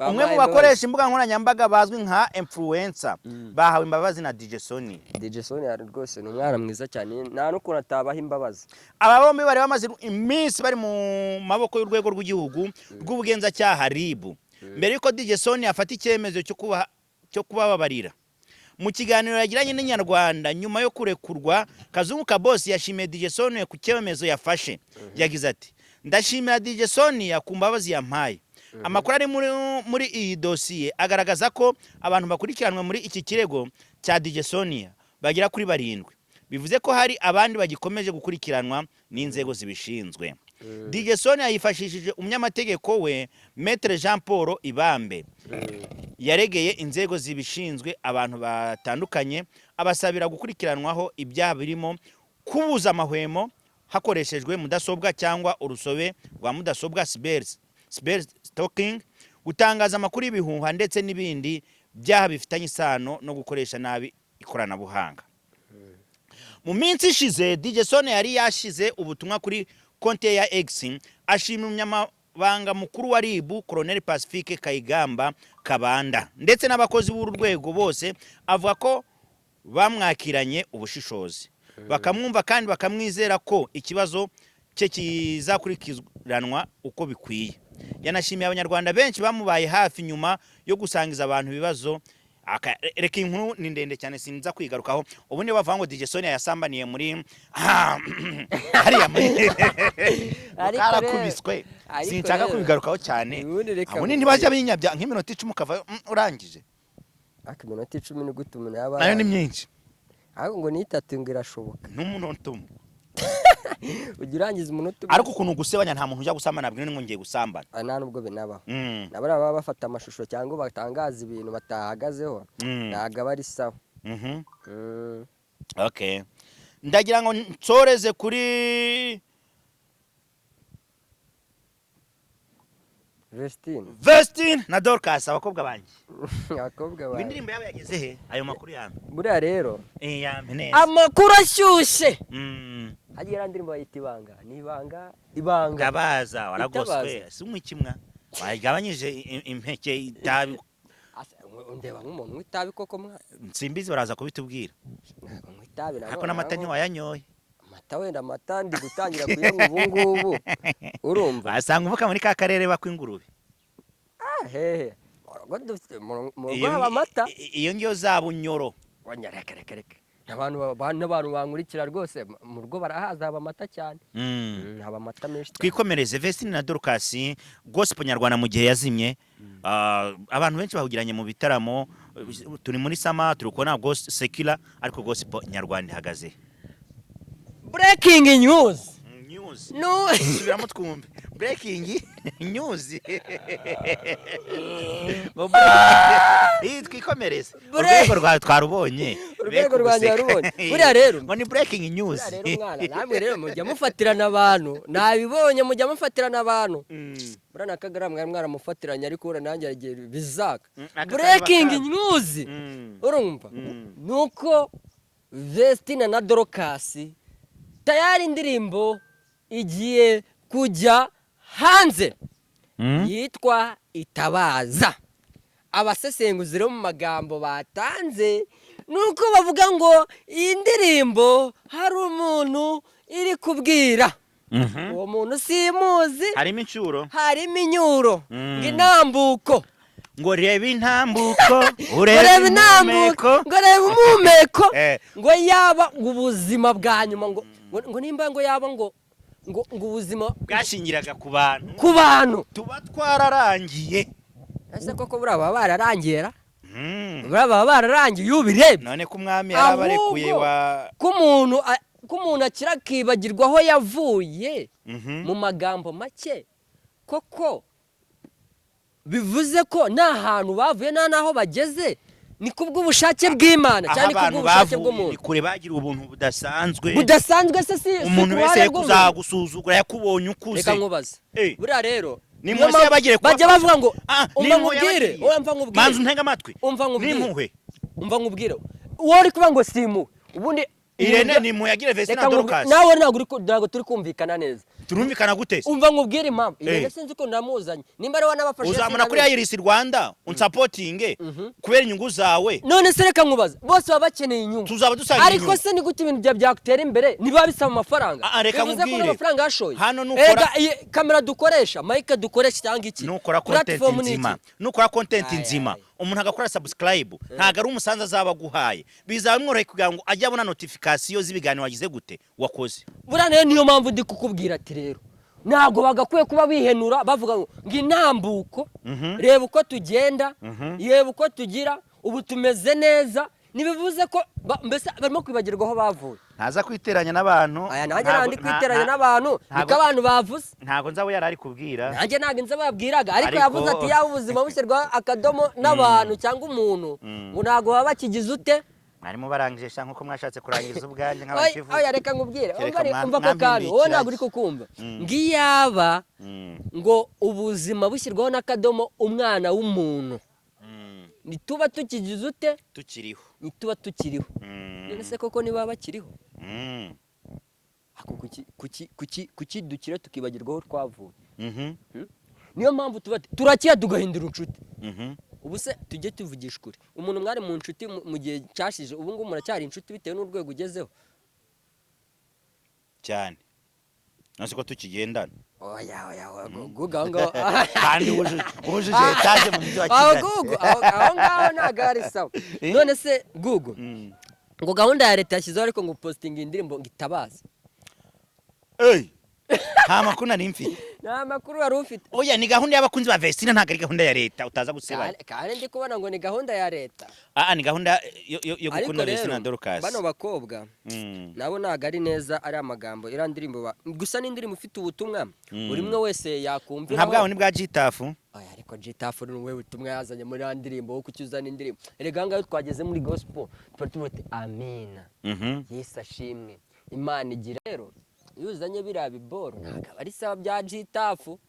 S4: umwe mu bakoresha imbuga nkoranyambaga bazwi nka influencer, bahawe imbabazi na DJ Sony.
S3: DJ Sonia rwose ni umwana mwiza cyane, nta n'ukuntu atabaha imbabazi.
S4: Aba bombi bari bamaze iminsi bari mu maboko y'urwego rw'igihugu rw'ubugenzacyaha, RIB, mbere y'uko DJ Sony afata icyemezo cyo kubababarira. Mu kiganiro yagiranye n'Inyarwanda nyuma yo kurekurwa, Kazungu Kabosi yashimiye DJ Sonia ku cyemezo yafashe. Yagize ati: "Ndashimira DJ Sonia ku mbabazi yampaye." Amakuru ari muri iyi dosiye agaragaza ko abantu bakurikiranwe muri iki kirego cya DJ Sonia bagera kuri barindwi, bivuze ko hari abandi bagikomeje gukurikiranwa n'inzego zibishinzwe. DJ Sonia yifashishije umunyamategeko we, Maître Jean Paul Ibambe, yaregeye inzego zibishinzwe abantu batandukanye, abasabira gukurikiranwaho ibyaha birimo kubuza amahwemo hakoreshejwe mudasobwa cyangwa urusobe rwa mudasobwa, cyber stalking, gutangaza amakuru y'ibihuha ndetse n'ibindi byaha bifitanye isano no gukoresha nabi ikoranabuhanga. Mu minsi ishize, DJ Sonia yari yashyize ubutumwa kuri konti ye ya X ashima umunyamabanga mukuru wa RIB, Colonel Pacifique Kayigamba Kabanda, ndetse n'abakozi b'uru rwego bose, avuga ko bamwakiranye ubushishozi, bakamwumva kandi bakamwizera ko ikibazo cye kizakurikiranwa uko bikwiye. Yanashimiye Abanyarwanda benshi bamubaye hafi nyuma yo gusangiza abantu ibibazo. Reka, inkuru ni ndende cyane, sinza kwigarukaho. Ubundi bavuga ngo DJ Sonia yasambaniye muri hariya muri
S3: Ariko
S4: karakubiswe.
S3: Ariko
S4: Sinshaka
S3: rero-
S4: kubigarukaho cyane.
S3: Ubundi reka
S4: Ubundi ntibajya binyabya nk'iminota 10 ukavayo, urangije.
S3: Ariko iminota 10 ni gute umuntu yaba
S4: Nayo ni myinshi.
S3: Ariko ngo ni itatu ngo irashoboka.
S4: N'umunota umwe.
S3: Ujya urangiza umunota umwe.
S4: Ariko ukuntu gusebanya, nta muntu ujya gusambana abwira ngo ngiye gusambana.
S3: Ah, nta nubwo binabaho. Nabo baba bafata amashusho cyangwa batangaza ibintu batahagazeho, ntabwo aba ari sawa.
S4: Okay, ndagira ngo nsoreze kuri
S3: Vestine.
S4: Vestine na Dorcas, abakobwa banjye.
S3: Abakobwa
S4: Ngo
S3: bawe.
S4: Indirimbo yabo yageze he? Ayo makuru yampe.
S3: Buriya rero
S4: Eh, yampe neza.
S3: amakuru ashyushye, hagiye iriya ndirimbo bayita Ibanga, ni Ibanga, Ibanga.
S4: Ndabaza waragoswe.
S3: Itabaza.
S4: Si unywa ikimwa wagabanyije impeke, itabi?
S3: Undeba nk'umuntu unywa itabi koko mwa?
S4: Simbizi, baraza kubitubwira.
S3: Ntabwo nywa itabi.
S4: Ariko
S3: Nanone
S4: n'amata ntiwayanyoye.
S3: Amata wenda, amata ndi gutangira kuyanywa ubu ngubu, urumva?
S4: Wasanga uvuka muri ka karere bakwa ingurube.
S3: Ah, hehe, mu rugo dufite, mu rugo
S4: Iyo
S3: haba amata.
S4: Iyo ngiyo za Bunyoro.
S3: Onya, reka reka reka, n'abantu bankurikira rwose, mu rugo barahaza, haba amata cyane. Haba amata menshi cyane.
S4: Twikomereze. Vestine na Dorcas, gospel nyarwanda mu gihe yazimye, abantu benshi bahugiranye mu bitaramo. Turi muri summer, turi kubona secular, ariko gospel nyarwanda ihagaze?
S3: Breaking news.
S4: News.
S3: No.
S4: Subiramo twumve breaking news. Ngo twikomereze. Urwego rwawe twarubonye.
S3: Urwego rwanjye warubonye. Buriya rero-
S4: Ngo ni breaking news.
S3: Buriya rero mwana, namwe rero mujya mufatirana abantu, nabibonye, mujya mufatirana abantu. Buriya na Kagara mwari mwaramufatiranye, ariko buriya nanjye hari igihe bizaka.
S4: Aka
S3: Breaking
S4: kaba.
S3: news, urumva, nuko Vestina na Dorcas tayari indirimbo igiye kujya hanze yitwa Itabaza. Abasesenguzi rero mu magambo batanze nuko bavuga ngo iyi ndirimbo hari umuntu iri kubwira. Uwo muntu simuzi.
S4: Harimo inshuro.
S3: Harimo inyuro. Ngo intambuko.
S4: Ngo reba intambuko.
S3: Ngo
S4: Urebe
S3: reba intambuko.
S4: impumeko.
S3: Ngo reba umuhumeko. Ngo yaba ngo ubuzima bwa nyuma, ngo nimba ngo yaba ngo ubuzima
S4: bwashingiraga ku bantu,
S3: ku bantu,
S4: tuba twararangiye.
S3: Ese koko buriya baba bararangiye ra? Buriya baba bararangiye iyo ubirebye?
S4: None ko umwami yarabarekuye
S3: Ahubwo
S4: wa
S3: ko umuntu Ko umuntu akira akibagirwa aho yavuye. Mu magambo make, koko bivuze ko nta hantu bavuye, nta n'aho bageze, ni kubw'ubushake bw'Imana
S4: Aho
S3: cyangwa ni
S4: abantu
S3: kubw'ubushake
S4: bavuye ni
S3: bw'umuntu?
S4: kure, bagira ubuntu budasanzwe.
S3: Budasanzwe se si
S4: Umuntu
S3: ku
S4: wese
S3: ruhare rw'umuntu?
S4: kuzagusuzugura yakubonye ukuze.
S3: Reka nkubaze. Buriya rero
S4: Ni
S3: niyo
S4: impuhwe se
S3: mpamvu
S4: yabagiriye kuba-
S3: bajya bavuga ngo
S4: Ah, ni
S3: umva
S4: impuhwe
S3: nkubwire.
S4: yabagiriye.
S3: Oya, mva nkubwire.
S4: Manza untege amatwi.
S3: Umva nkubwire.
S4: Ni impuhwe.
S3: Umva nkubwire, wowe uri kuvuga ngo si impuhwe ubundi.
S4: Irene, ni impuhwe yagiriye Vestina
S3: Reka nkubwire.
S4: Dorcas.
S3: Nawe ntabwo turi kumvikana neza.
S4: Turumvikana gute se?
S3: Umva nkubwire impamvu. Irene, sinzi ko namuzanye, nimba ari we wanabafashe,
S4: Uzamura kuri
S3: sinabizi.
S4: Iris Rwanda unsupportinge kubera inyungu zawe.
S3: None se reka nkubaze, bose baba bakeneye inyungu.
S4: Tuzaba dusangira
S3: Ariko
S4: inyungu.
S3: se ni gute ibintu byawe byatera imbere niba bisaba amafaranga?
S4: Ah, ah, reka
S3: Bivuze ko
S4: nkubwire.
S3: n'amafaranga yashoye.
S4: Hano nukora-
S3: Erega iyi kamera dukoresha, mic dukoresha, cyangwa iki,
S4: Nukora content
S3: platform ni iki?
S4: nzima, nukora content
S3: Ay,
S4: nzima,
S3: ay.
S4: umuntu agakora subscribe, ntabwo ari umusanzu azaba aguhaye, bizaba bimworoheye kugira ngo ajye abona notification z'ibiganiro wagize gute, wakoze.
S3: Buriya rero niyo mpamvu ndi kukubwira ati rero ntabwo bagakwiye kuba bihenura bavuga ngo intambuko, reba uko tugenda, reba uko tugira, ubu tumeze neza. Ntibivuze ko mbese barimo kwibagirwa aho bavuye.
S4: Ntaza kwiteranya n'abantu.
S3: Aya, nanjye ntabwo ndi kwiteranya n'abantu, niko abantu bavuze.
S4: Ntabwo nzabo yari ari kubwira.
S3: Nanjye ntabwo inzu babwiraga, ariko yavuze ati yaba ubuzima bushyirwaho akadomo n'abantu cyangwa umuntu, ngo ntabwo baba bakigize ute.
S4: Mwarimo barangije sha, nkuko mwashatse kurangiza ubwanjye
S3: Oya,
S4: nk'abakivu.
S3: oya, reka nkubwire.
S4: Kereka
S3: Umva ako kantu, wowe ntabwo uri kukumva. Ngiyaba ngo ubuzima bushyirwaho n'akadomo umwana w'umuntu, ntituba tukigize ute?
S4: Tukiriho.
S3: Ntituba tukiriho. None se koko niba bakiriho, ako kuki dukira tukibagirwa aho twavuye? Niyo mpamvu tuba turakira tugahindura inshuti. Ubu se tujye tuvugisha ukuri, umuntu mwari mu nshuti mu gihe cyashije, ubu ngubu muracyari inshuti bitewe n'urwego ugezeho?
S4: Cyane, nasi ko tukigendana.
S3: Oya, oya, oya, Gugu, aho ngaho
S4: Kandi wujuje etaje mu mujyi wa
S3: aho
S4: Kigali.
S3: Gugu, aho ngaho ntabwo ari sawa. None se Gugu, ngo gahunda ya leta yashyizeho, ariko ngo postinga indirimbo ngo itabaza.
S4: Ey, nta makuru nari mfite.
S3: Nta makuru wari ufite?
S4: Oya, ni gahunda y'abakunzi ba Vestina, ntabwo ari gahunda ya leta, utaza gusebanya.
S3: Kandi ndi kubona ngo ni gahunda ya leta.
S4: Ah, ni gahunda yo
S3: Ariko
S4: gukunda
S3: rero
S4: Vestina Dorcas.
S3: bano bakobwa nabo ntabwo ari neza ari amagambo iriya ndirimbo gusa ni indirimbo ifite ubutumwa buri umwe wese yakumviraho.
S4: Nka bwaho ni bwa Gitafu.
S3: Oya, ariko Gitafu ni wowe butumwa yazanye muri iriya ndirimbo, wo kuki uzana indirimbo? Erega aha ngaha iyo twageze muri gospel tuba tuvuga ati amina, Yesu ashimwe, Imana igira. Rero iyo uzanye biriya biboro ntabwo aba ari sawa bya Gitafu.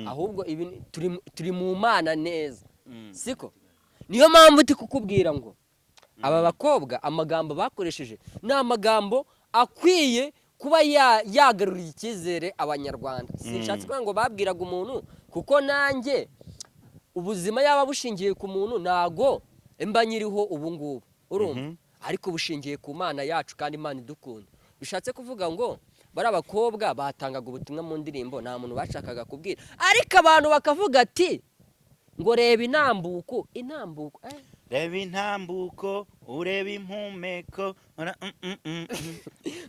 S3: Ahubwo ibi turi mu Mana neza, siko? Niyo mpamvu ndi kukubwira ngo aba bakobwa amagambo bakoresheje ni amagambo akwiye kuba yagaruriye icyizere Abanyarwanda. Sinshatse kuvuga ngo babwiraga umuntu, kuko nanjye ubuzima yaba bushingiye ku muntu ntago mba nyiriho ubu ngubu, urumva? Ariko bushingiye ku Mana yacu, kandi Imana idukunda. Bishatse kuvuga ngo bari abakobwa batangaga ubutumwa mu ndirimbo, nta muntu bashakaga kubwira, ariko abantu bakavuga ati ngo reba intambuko, intambuko.
S4: Reba intambuko, ureba impumeko,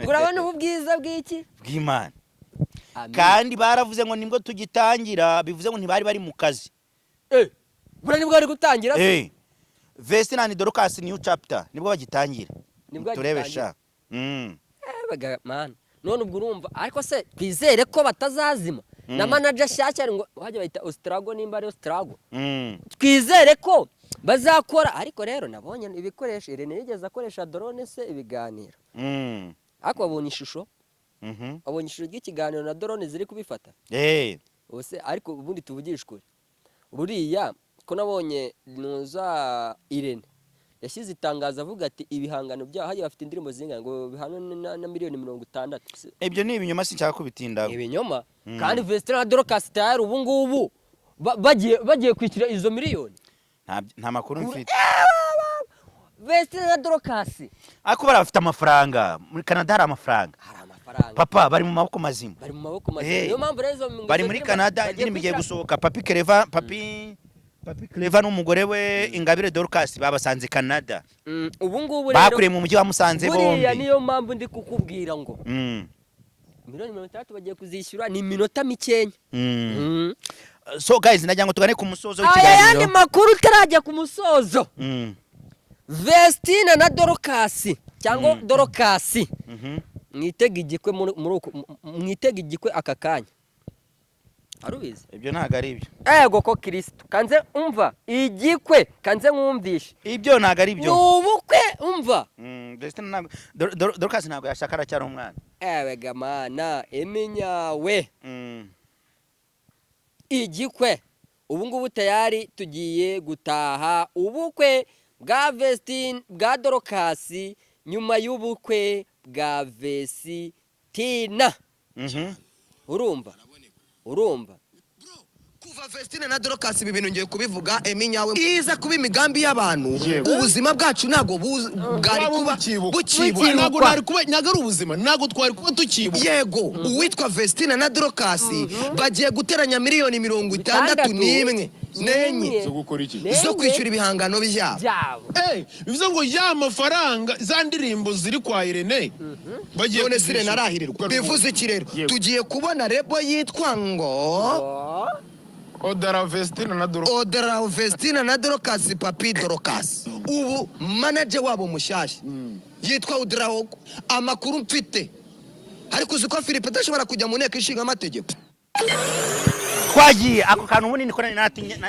S3: Ngo urabona ubu bwiza bw'iki?
S4: Bw'Imana.
S3: Amen.
S4: Kandi baravuze ngo nibwo tugitangira, bivuze ngo ntibari bari mu kazi.
S3: Buriya nibwo bari gutangira se?
S4: Vestina and Dorcas new chapter nibwo bagitangira.
S3: Nibwo
S4: Turebe
S3: bagitangira.
S4: sha.
S3: Baga man, none ubwo urumva, ariko se twizere ko batazazima na manager shyashya, ngo bajya bayita Ostrago, nimba ari Ostrago. Twizere ko bazakora. Ariko rero nabonye ibikoresho Irene yigeze akoresha drone se ibiganiro, ariko wabonye ishusho, wabonye ishusho ry'ikiganiro na drone ziri kubifata. Ubu se ariko ubundi tuvugishe ukuri, buriya ko nabonye nuza Irene yashyize itangazo avuga ati ibihangano byabo hajya bafite indirimbo zingana ngo bihano na miliyoni 60.
S4: Ibyo ni ibinyoma, sinshaka kubitindaho.
S3: Ibinyoma. Kandi Vestina na Dorcas tayari ubu ngubu bagiye kwishyura izo miliyoni.
S4: Nta makuru mfite.
S3: Vestina na Dorcas.
S4: Ariko bari bafite amafaranga, muri Canada hari amafaranga.
S3: Hari amafaranga.
S4: Papa, bari mu maboko mazima.
S3: Bari mu maboko mazima. Niyo mpamvu rero
S4: Bari
S3: izo
S4: muri
S3: ndirimbo
S4: Canada.
S3: bagiye
S4: Indirimbo igiye
S3: kwishyura.
S4: gusohoka. Papi Clever, Papi Clever n'umugore we Ingabire Dorcas babasanze Canada.
S3: Ubu ngubu rero
S4: Bakuriye mu mujyi wa Musanze
S3: buriya
S4: bombi.
S3: niyo mpamvu ndi kukubwira ngo miliyoni 60 bagiye kuzishyura, ni iminota mikenya.
S4: So guys, nagira ngo tugane ku musozo
S3: Aya yandi
S4: w'ikiganiro.
S3: makuru utarajya ku musozo, Vestina na Dorcas cyangwa Dorcas. Mwitege igikwe muri mwitege igikwe aka kanya, arubizi.
S4: Ibyo ntabwo ari ibyo.
S3: Ego ko Kirisito, kanze umva igikwe, kanze nkumvishe.
S4: Ibyo ntabwo ari
S3: Ni
S4: ibyo.
S3: ubukwe, umva.
S4: Vestine ntabwo, Dorcas ntabwo yashaka, aracyari umwana.
S3: Ewega mana eminyawe. Igikwe ubu ngubu tayari tugiye gutaha ubukwe bwa Vestine, bwa Dorcas, nyuma y'ubukwe bwa Vestina. Urumva, urumva.
S1: Kuva Vestine na Dorcas, ibi bintu ngiye kubivuga, eminyawe, iza kuba imigambi y'abantu, ubuzima bwacu ntabwo bwari
S6: Waba
S1: kuba
S6: bukibuka.
S1: bukibuka.
S6: Ntabwo nari kuba, ntabwo ari ubuzima, ntabwo twari kuba tukibuka.
S1: Yego, uwitwa Vestine na Dorcas bagiye guteranya miliyoni 61 n'enye
S6: Zo gukora iki?
S1: zo kwishyura ibihangano byabo.
S3: Byabo.
S6: Bivuze ngo ya mafaranga, za ndirimbo ziri kwa Irene bagiye
S1: None se Irene
S6: kuzishyura.
S1: arahirirwa? Bivuze iki rero?
S6: Yego.
S1: Tugiye kubona label yitwa ngo
S6: Odara Vestine na Dorcas.
S1: Odera Vestine na Dorcas, Papi Dorcas. Ubu manager wabo mushyashya yitwa Udraogo. Amakuru mfite, ariko uzi ko Philippe adashobora kujya mu nteko ishinga amategeko?
S4: Twagiye ako kantu ubundi niko nari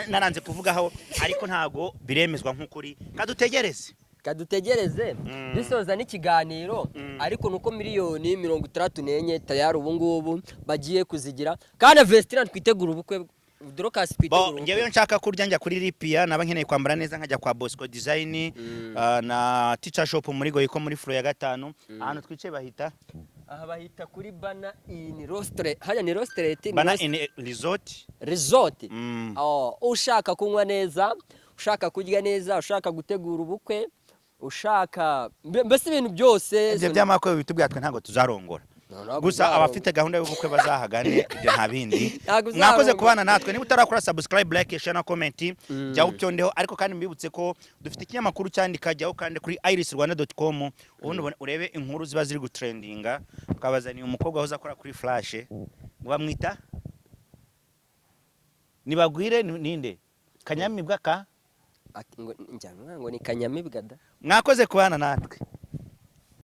S4: naranze kuvugaho, ariko ntabwo biremezwa nk'ukuri, kadutegereze.
S3: Kadutegereze dusoza n'ikiganiro, ariko nuko miliyoni 64 tayari ubu ngubu bagiye kuzigira, kandi Vestina twitegura ubukwe, Dorcas twitegura
S4: Bo
S3: ubukwe.
S4: Njyewe iyo nshaka kurya njya kuri Ripia, naba nkeneye kwambara neza nkajya kwa Bosco Design, na Teacher Shop muri Goyiko muri floor ya gatanu. Ahantu twicaye bahita?
S3: Aha bahita kuri Bana in Restaurant, hajya ni restaurant, ni
S4: Bana in Resort.
S3: Resort. Oh, ushaka kunywa neza, ushaka kurya neza, ushaka gutegura ubukwe, ushaka mbese ibintu byose.
S4: Ibyo by'amakwe bitubwira, twe ntabwo tuzarongora.
S3: No, ntabwo
S4: Gusa
S3: uzarongora.
S4: abafite gahunda y'ubukwe bazahagane, ibyo nta bindi.
S3: Ntabwo
S4: Mwakoze
S3: uzarongora.
S4: kubana natwe. Niba utarakora subscribe, like, share na comment, jya ubyondeho. Ariko kandi mbibutse ko dufite ikinyamakuru cyandika, jyaho kandi kuri irisrwanda.com, ubundi urebe inkuru ziba ziri gutrendinga. Twabazaniye umukobwa wahoze akora kuri Flash, ngo bamwita Nibagwire, ninde Kanyamibwa ka
S3: Ati ngo njya ngo ni Kanyamibwa da.
S4: Mwakoze kubana natwe.